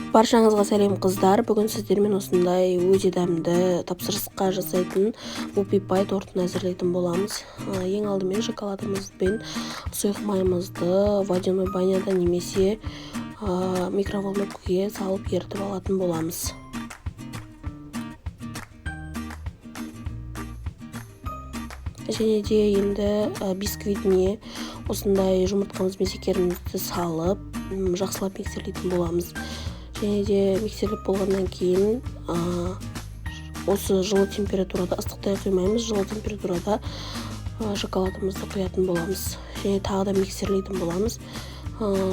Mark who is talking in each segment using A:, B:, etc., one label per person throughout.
A: Баршаңызға сәлем, қыздар! Бүгін сіздермен осындай өте дәмді, тапсырысқа жасайтын whoopie pie тортын әзірлейтін боламыз. Ең алдымен шоколадымыз бен сұйық майымызды водяной баняда немесе микроволновкаге салып ерітіп алатын боламыз. Және де енді бисквитіне осындай жұмыртқамыз бен шекерімізді салып, жақсылап миксерлейтін боламыз. Және де миксерлеп болғаннан кейін осы жылы температурада, ыстықтай құймаймыз, жылы температурада шоколадымызды құятын боламыз және тағы да миксерлейтін боламыз.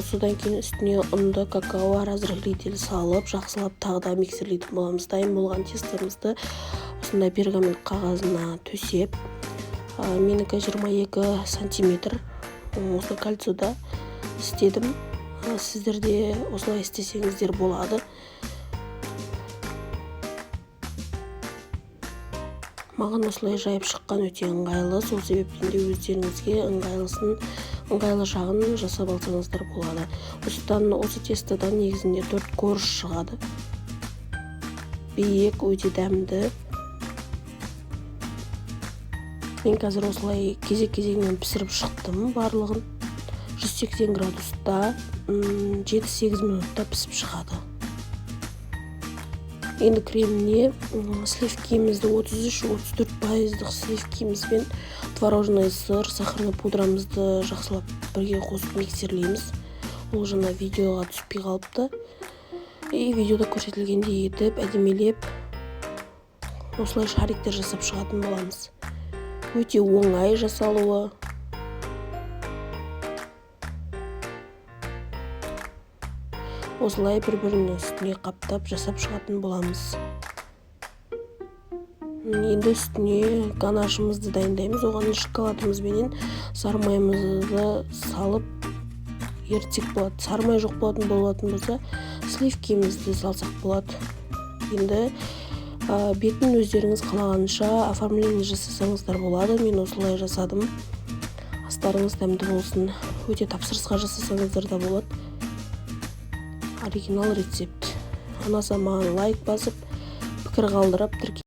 A: Содан кейін үстіне ұнды, какао, разрыхлитель салып, жақсылап тағы да миксерлейтін боламыз. Дайын болған тестомызды осындай пергамент қағазына төсеп, менікі 22 сантиметр, осы кольцода істедім. Сіздер де осылай істесеңіздер болады. Маған осылай жайып шыққан өте ыңғайлы, сол себептен де өздеріңізге ыңғайлы жағын жасап алсаңыздар болады. Осы тестодан негізінде 4 корж шығады. Биік, өте дәмді. Мен қазір осылай кезек-кезегімен пісіріп шықтым барлығын. 180 градуста, 7-8 минутта пісіп шығады. Енді креміне сливкимізді, 33-34 пайыздық сливкимізбен творожный сыр, сахарный пудрамызды жақсылап бірге қосып миксерлейміз. Ол жаңа видеоға түспей қалыпты. И видеода көрсетілгендей етіп, әдемелеп осылай шариктер жасап шығатын боламыз. Өте оңай жасалуы. Осылай бір-бірінің үстіне қаптап жасап шығатын боламыз. Енді үстіне ганашымызды дайындаймыз. Оған шоколадымыз бенен сары майымызды салып ерітсек болады. Сары май жоқ болатын болса, сливкимізді салсақ болады. Енді бетін өздеріңіз қалағанша оформление жасасаңыздар болады. Мен осылай жасадым. Астарыңыз дәмді болсын. Өте тапсырысқа жасасаңыздар да болады. Оригинал рецепт. Ұнаса, маған лайк басып, пікір қалдырып, тіркеліп